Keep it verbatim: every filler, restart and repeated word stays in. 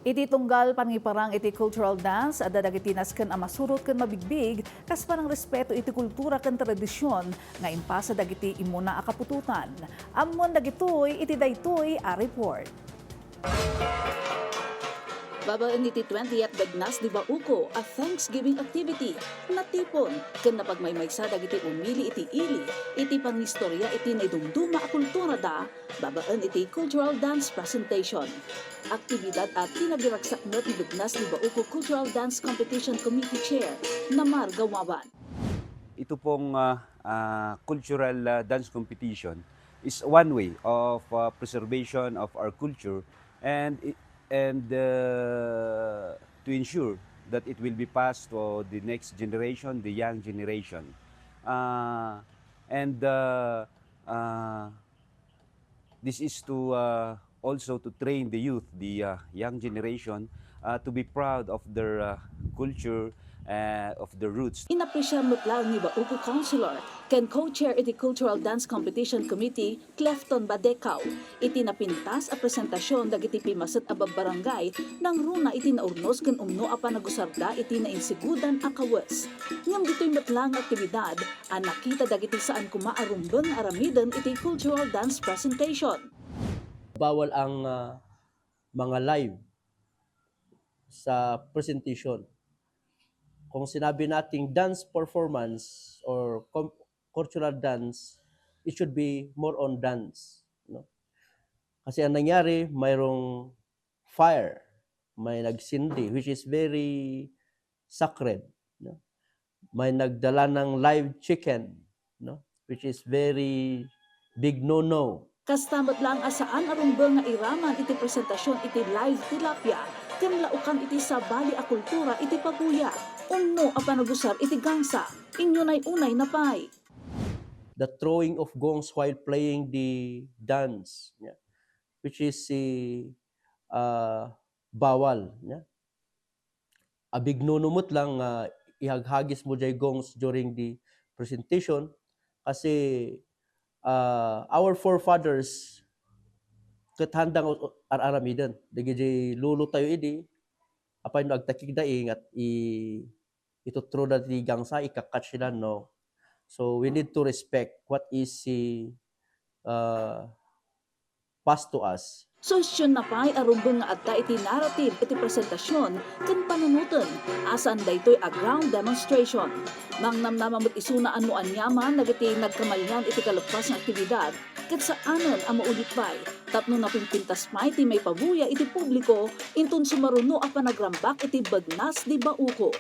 Iti tunggal panangiparang iti cultural dance, adda dagiti nasken a masurot ken mabigbig kas panangrespeto iti kultura ken tradision nga impasa dagiti immuna a kaputotan. Ammon dagitoy iti daytoy a report. Babaen iti twentieth Begnas di Bauco a Thanksgiving activity, natipon ken napagmaymaysa dagiti umili iti ili iti pangistorya iti naidumduma a kulturada babaen iti cultural dance presentation. Aktibidad a tinagiragsak met ni Begnas di Bauco Cultural Dance Competition Committee Chair Namar Gawawan. Ito pong ah, ah, cultural ah, dance competition is one way of ah, preservation of our culture and i- and uh, to ensure that it will be passed to the next generation, the young generation. Uh, and uh, uh, this is to uh, also to train the youth, the uh, young generation, uh, to be proud of their uh, culture, uh, of their roots. Inapresiar met laeng ni Bauco Councilor ken co-chair iti Cultural Dance Competition Committee, Clefton Badecao, iti napintas a presentasion dagiti pimaset a babbarangay nangruna iti naurnos ken umno a panagusarda iti nainsigodan a kawes. Ngem ditoy met laeng nga aktibidad a nakita dagiti saan koma a rumbeng nga aramiden iti cultural dance presentation. Bawal ang ah, mga live sa presentation. Kung sinabi nating dance performance or com- cultural dance, it should be more on dance. No? Kasi ang nangyari, mayroong fire, may nagsindi, which is very sacred. No? May nagdala ng live chicken, no? Which is very big no-no. Kasta met laeng a saan a rumbeng nga iraman iti presentasion iti live tilapia ken laukan iti sabali a kultura iti pabuya, umno a panagusar iti gangsa, inyunay-unay na pay. The throwing of gongs while playing the dance, yeah, which is eh, ah, bawal. Yeah. A big no-no met lang nga ihaghagis mo jay gongs during the presentation kasi ah, our forefathers ket handang ar-aramiden. Dagiti lolo tayo idi, apay no agtakigda ingat i itutro da ti gangsa, ikakatch da, no? So we need to respect what is si uh, passed to us. Suhestion na pay a rumbeng nga adda iti narrative iti presentasion ken panunoten a saan daytoy a ground demonstration. Mangnamnama met isuna a no aniaman dagiti nagkamalian iti kalepas nga aktibidad ket saanen a maulit pay tapno napinpintas pay ti maipabuya iti publiko inton sumaruno a panagrambak iti Begnas di Bauco.